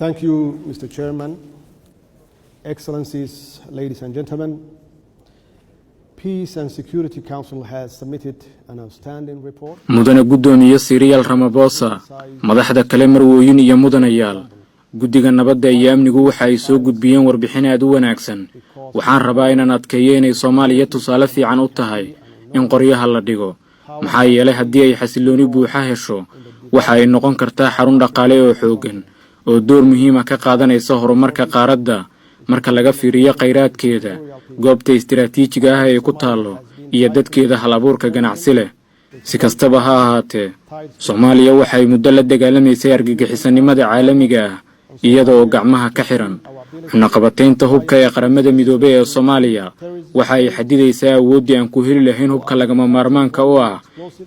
Thank you, Mr. Chairman, Excellencies, ladies and gentlemen. Peace and Security Council has submitted an outstanding report. Mudane guddoomiye Cyril Ramaphosa, madaxda kale, marwooyin iyo mudanayaal, Guddiga Nabadda iyo Amnigu waxa ay soo gudbiyeen warbixin aad u wanaagsan. Waxaan rabaa inaan adkeeyo inay Soomaaliya tusaale fiican u tahay in qoryaha la dhigo, maxaa yeelay haddii ay xasillooni buuxa hesho, waxa ay noqon kartaa xarun dhaqaale oo xooggan oo door muhiima ka qaadanaysa horumarka qaaradda, marka laga fiiriyo khayraadkeeda, goobta istiraatiijiga ah ee ku taallo iyo dadkeeda hal abuurka ganacsi leh. Si kastaba ha ahaatee, Soomaaliya waxay muddo la dagaalamaysay argagixisanimada caalamiga ah iyada oo gacmaha ka xiran. Cunaqabataynta hubka ee Qaramada Midoobey ee Soomaaliya waxa ay xadidaysaa awooddii aan ku heli lahayn hubka lagama maarmaanka u ah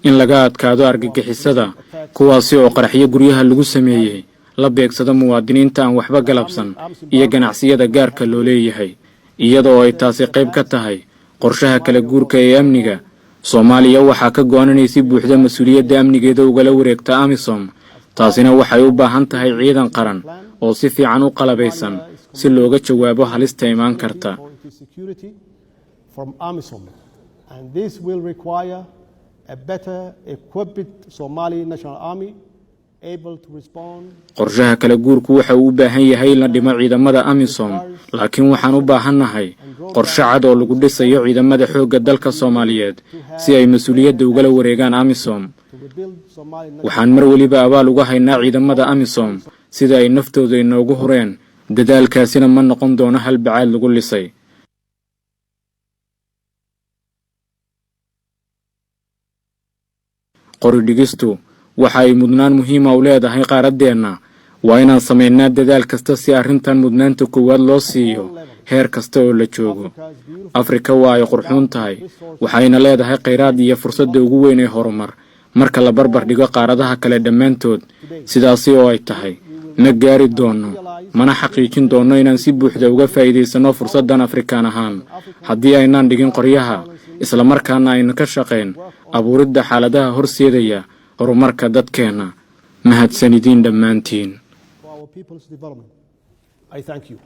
in laga adkaado argagixisada, kuwaasi oo qaraxyo guryaha lagu sameeyey la beegsado muwaadiniinta aan waxba galabsan iyo ganacsiyada gaarka loo leeyahay. Iyada oo ay taasi qayb ka tahay qorshaha kala guurka ee amniga, Soomaaliya waxaa ka go'an inay si buuxda mas-uuliyadda amnigeeda ugala wareegta AMISOM. Taasina waxay u baahan tahay ciidan qaran oo si fiican u qalabaysan si looga jawaabo halista imaan karta. Security from AMISOM, and this will require a better equipped Somali National Army able to respond. Qorshaha kala guurku waxa uu u baahan yahay in la dhimo ciidamada AMISOM, laakiin waxaan u baahannahay qorshe cad oo lagu dhisayo ciidamada xoogga dalka Soomaaliyeed si ay mas-uuliyadda ugala wareegaan AMISOM. To rebuild Somali national Waxaan mar weliba abaal uga haynaa ciidamada AMISOM sida ay naftooda inoogu hureen. Dadaalkaasina ma noqon doono hal bacaad lagu lisay. Qori dhigistu waxa ay mudnaan muhiima u leedahay qaaraddeenna. Waa inaan samaynaa dadaal kasta si arrintan mudnaanta koowaad loo siiyo heer kasta oo la joogo. Afrika waa ay qurxuun tahay, waxayna leedahay khayraad iyo fursadda ugu weyn ee horumar marka la barbar dhigo qaaradaha kale dhammaantood. Sidaasi oo ay tahay, ma gaari doonno mana xaqiijin doonno inaan si buuxda uga faa'iidaysanno fursaddan Afrikaan ahaan haddii aynaan dhigin qoryaha, islamarkaana ayna ka shaqayn abuuridda xaaladaha horseedaya horumarka dadkeenna. Mahadsanidin dhammaantiin. for our people's development. I thank you.